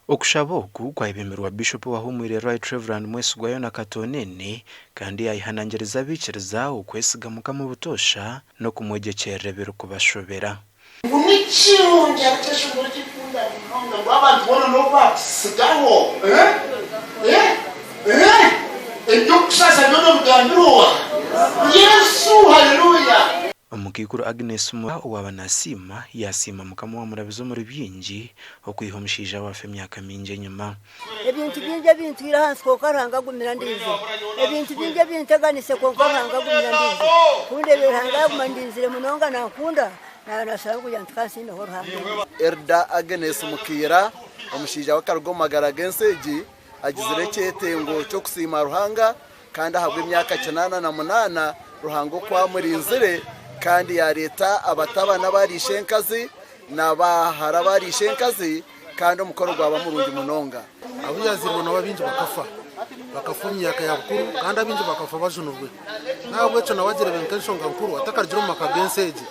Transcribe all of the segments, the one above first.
Okushaba oku kwayebemberwa Bishop owahumwire Right Rev Mwesigwa Yona Katonene kandi yayehanangiriza abaikiriza okwesiga Mukama obutoosha n'okumwegyekyerera ebirikubashobera. Ngu ni kirungi ari kyeshongoro ekirikukunda munonga ngu abantu boona n'obu baakisigaho eh eh eh eby'okusaasa byona obigambire owa Yesu hallelujah. Omukaikuru Agnes Mura owaaba nasiima, yasiima Mukama owamurabize omuri bingi okwiha omushaija we afa emyaka mingi enyima. Ebintu bingi ebintwire ahansi kwonka Ruhanga agumire andinzire. Ebintu bingi ebinteganise kwonka Ruhanga agumire andinzire. Ku ndeebire Ruhanga yaaguma andinzire munonga nankunda, naaba naasharaho kugira nti ka nsiimeho Ruhanga. Elder Agnes Mukiira, omushaija we akaruga omu magara g'ensi egi agizire ekyetengo ky'okusiima Ruhanga Kandi ahabw'emyaka 88 Ruhanga oku amurinzire, kandi yaareeta abatabani abaari ishenkazi na bahara abaari ishenkazi, kandi omukoro gwaba murungi munonga. Abu yaazairwe nabo abaingi bakafa, bakafa omu myaka ya bukuru, kandi abaingi bakafa bajunirwe. N'ahabw'ekyo nawe agireebe nk'enshonga nkuru atakarugire omu maka g'ensi egi,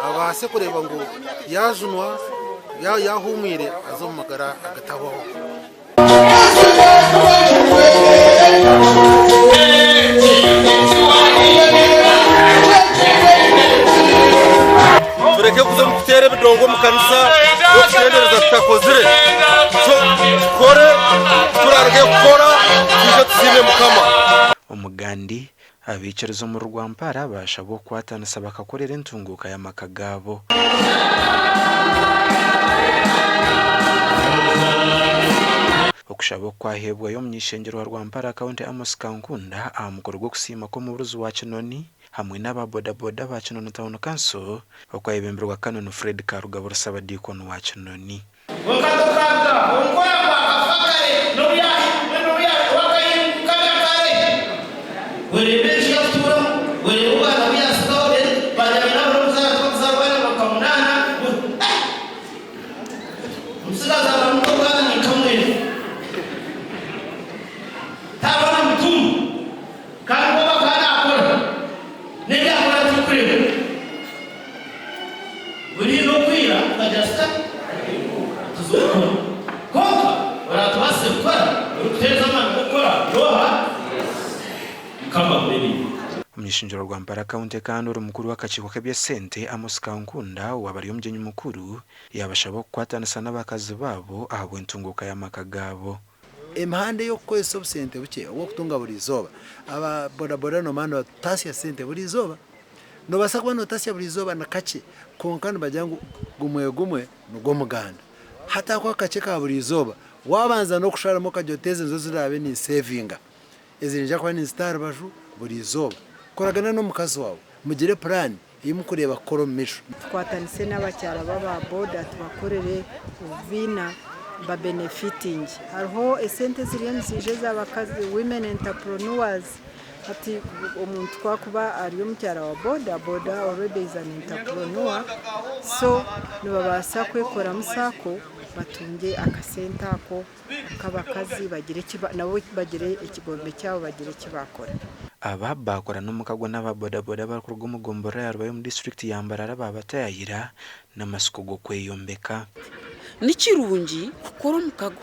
abaase kureeba ngu yaajunwa, yaahuumwire aze omu magara agatahwaho. Tureke kuza omu kuteera ebidongo omu kanisa n'okushendereza tutakozire. So tukore, turaruge kukora twije tusiime Mukama. Omugandi, Abaikiriza omuri Rwampara baashabwa okukwatanisa bakakorera entunguuka y'amaka gaabo. Okushaba oku kwaheebwayo omuny'eishengyero wa Rwampara County Amos Kankunda aha mukoro gw'okusiima kw'omubuurizi wa Kinoni hamwe n'aba boda boda ba Kinoni Town Council okwayebemberwa Canon Fred Karugabo Rusabadiikoni wa Kinoni. Kwonka tokaruga onkora ngu akafa kare n'obu yaahinguka kare. Oreebe enju y'okutuuramu, oreebe obwana bu yaatsigaho, then banyami nabo n'okuzaara tibakuzarwa abana nka munaana. Eh! Omutsigazi aba muto kandi ni nka mwenda. Taaba na mutumba kandi we akaba naakora n'ebi akora turikureeba. Buri n'okwira tukagira tuta? Tuza kukora. Kwonka oraatubaasise kukora orikuteereza amaani g'okukora n'oha? Mukama agume naitwe. Omuny'ishengyero rwa Mpara County kandi ori mukuru w'akakiiko k'eby'esente, Amos Kankunda owaaba ari omugyenyi mukuru, yaabashaba okukwatanisa n'abakazi baabo ahabw'entunguuka y'amaka gaabo. Emihanda ey'okukozesa obusente bukye obw'okutunga buri izooba, aba bodaboda noomanya nibatasya sente buri izooba. Noobaasa kuba nootasya buri izooba ni kakye kwonka nibagira ngu gumwe gumwe nigwo muganda. Hati ako akakye ka buri izooba waabanza n'okusharamu okagira oti ezi nizo ziraabe ninsevinga, ezi niinyija kuba ninzita aha rubaju buri izooba. Koragana n'omukazi waawe mugire puraani ei murikureeba kukora omu maisho. Tukwatanise n'abakyara b'aba boda tubakorere obubiina babenefitinge. Hariho esente eziriyo niziija ez'abakazi, women entrepreneurs. Hati omuntu ku akuba ari omukyara wa boda boda already is an entrepreneur so nibabaasa kwekoramu sacco batungye akasente ako ak'abakazi bagire eki nabo bagire ekigombe kyabo bagire eki baakora. Aba baakora n'omukago n'aba bodaboda abarikuruga omu gomborora ya Rubaya omu disiturikiti ya Mbarara baabatayayira n'amatsiko g'okweyombeka. Ni kirungi kukora omukago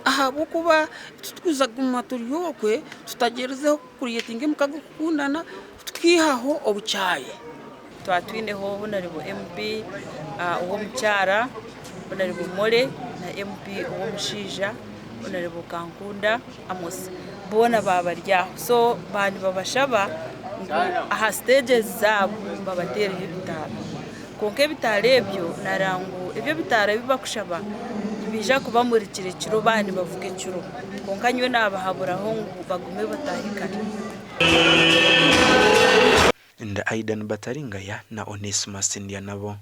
ahabw'okuba titukuza kuguma turi okwe tutagyerizeho kukureetinga emikago kukundana tukiihaho obukyayi. Twaba twineho Honarebo MP ow'omukyara Honarebo Molly na MP ow'omushaija Honarebo Kankunda Amos boona baaba bari aho so baaba nibabashaba ngu aha siteegi zaabo babateereho ebitaara. Kwonka ebitaara ebyo naareeba ngu ebi ebitaara ebi barikushaba nibiija kubamurikira ekiro baaba nibavuga ekiro. Kwonka nyowe naabahaburaho ngu bagume bataahe kare. Nda Aidan Bataringaya na Onesmus Ndyanabo.